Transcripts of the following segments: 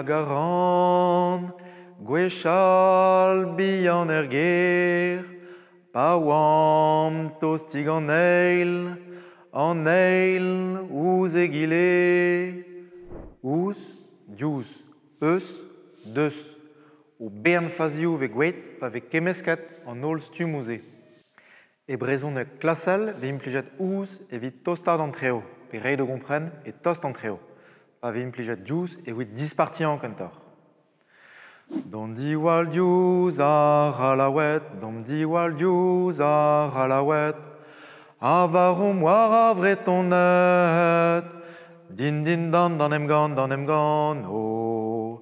a garan, gwechall bihan er gêr, pa oamp tostik an eil, an eil ouzh egile. Ouzh, diouzh, eus, deus. O bern fazioù 'vez gwelet pa vez kemmesket an holl stummoù-se. E brezhoneg klasel 'vez implijet ouzh evit tostaat an treo, pe reiñ da gompren e tost an treo. Pa vez implijet diouzh evit dispartiañ kentoc'h. D'an diwall diouzh ar C'hallaoued, d'an diwall diouzh ar C'hallaoued, ha war omp war ar Vretoned. Din dindan d'an emgann, d'an emgann, oh,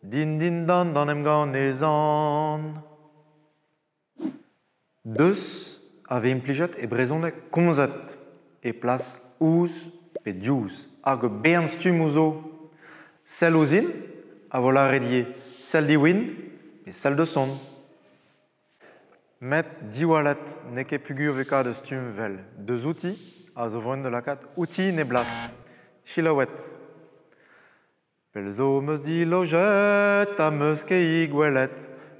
din dindan d'an emgann ez an. Deus a vez implijet e brezhoneg komzet e plas ouzh pe diouzh hag ur bern stummoù zo. Sell ouzhin a vo lâret ivez sell diwin pe sell deus son. Met diwallet n'eo ket peogwir 'vez kavet ur stumm 'vel deus outi a zo vont da lakaat outi en e blas. Selaouet. Pell zo 'm eus dilojet ha 'm eus ket he gwelet,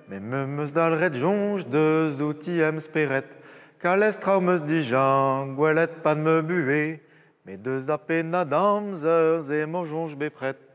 met me 'm eus dalc'het soñj deus outi em spered. Kalz traoù 'm eus dija gwelet 'pad ma buhez, met deus ar pennad amzer-se emañ soñj bepred.